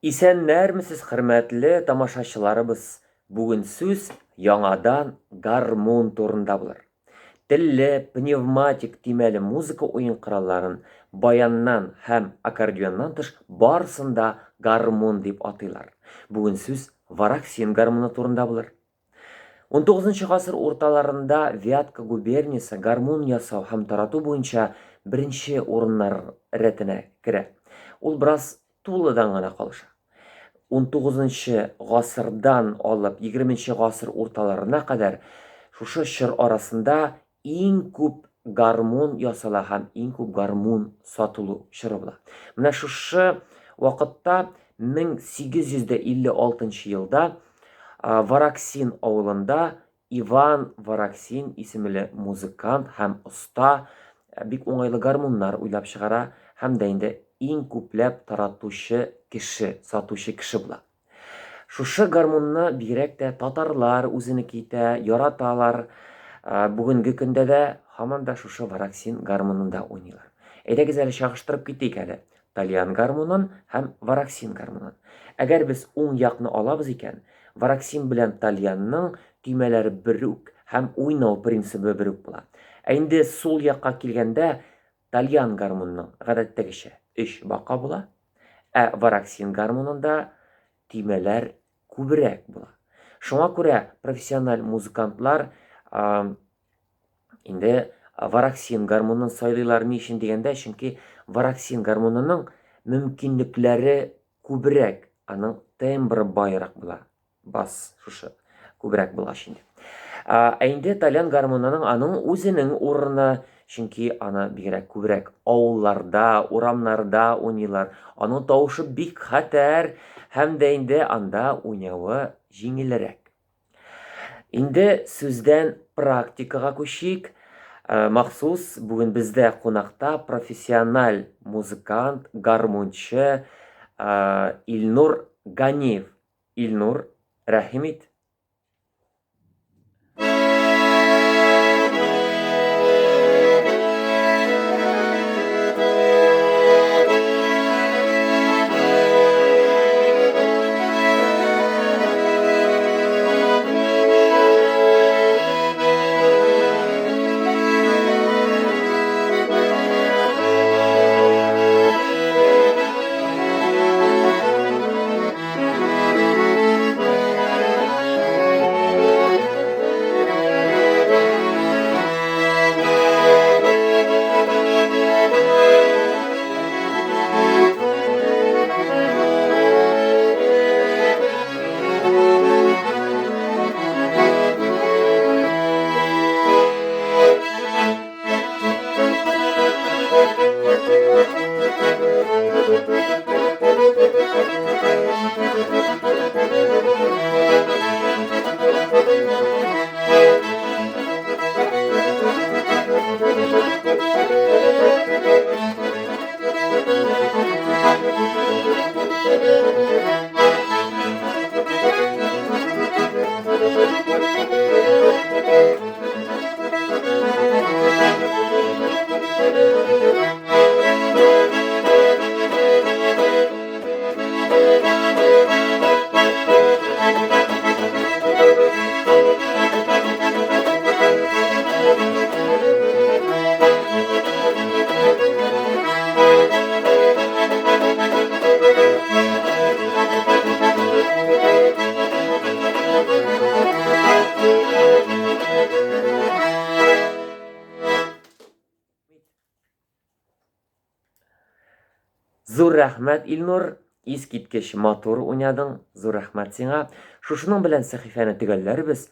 Исәннәрмесез, хөрмәтле тамашачыларыбыз! Бүген сүз яңадан гармун турында булыр. Телле, пневматик төймәле музыка уен коралларын баяннан һәм аккордеоннан тыш барысын да гармун дип атыйлар. Бүген сүз вараксин гармуны турында булыр. Унтугызынчы гасыр урталарында Вятка губерниясе гармун ясау һәм тарату буенча беренче урыннар рәтенә керә. Ул бераз Тулыдан гына калыша. Унтугызынчы гасырдан алып егерменче гасыр урталарына кадәр шушы чор арасында иң күп гармун ясала һәм иң күп гармун сатылу чоры була. Менә шушы вакытта 1856 елда Вараксин авылында Иван Вараксин исемле музыкант һәм оста бик уңайлы гармуннар уйлап чыгара һәм дә инде иң күпләп таратучы кеше, сатучы кеше була. Шушы гармунны бигрәк тә татарлар үзенеке итә, яраталар. Бүгенге көндә дә һаман да шушы вараксин гармунында уйныйлар. Әйдәгез әле чагыштырып китик әле тальян гармунын һәм вараксин гармунын. Әгәр без уң якны алабыз икән, вараксин белән тальянның төймәләре бер үк һәм уйнау принцибы бер үк була. Ә инде сул якка килгәндә, тальян гармунының гадәттәгечә өч бака була, ә вараксин гармунында төймәләр күбрәк була. Шуңа күрә профессиональ музыкантлар инде вараксин гармунын сайлыйлар. Ни өчен дигәндә, чөнки вараксин гармунының мөмкинлекләре күбрәк, аның тембры баерак була. Бас шушы күбрәк булгач инде. Ә инде тальян гармунының аның үзенең урыны, чөнки аны бигрәк күбрәк авылларда, урамнарда уйныйлар. Аның тавышы бик хәтәр һәм дә инде анда уйнавы җиңелрәк. Инде сүздән практикага күчик. Махсус бүген бездә кунакта профессиональ музыкант, гармунчы Илнур Ганиев. Илнур, рәхим ит. Зур рәхмәт, Илнур, искиткеч матур уйнадың, зур рәхмәт сиңа. Шушының белән сәхифәне төгәлләрбез.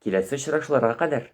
Киләсе очрашуларга кадәр.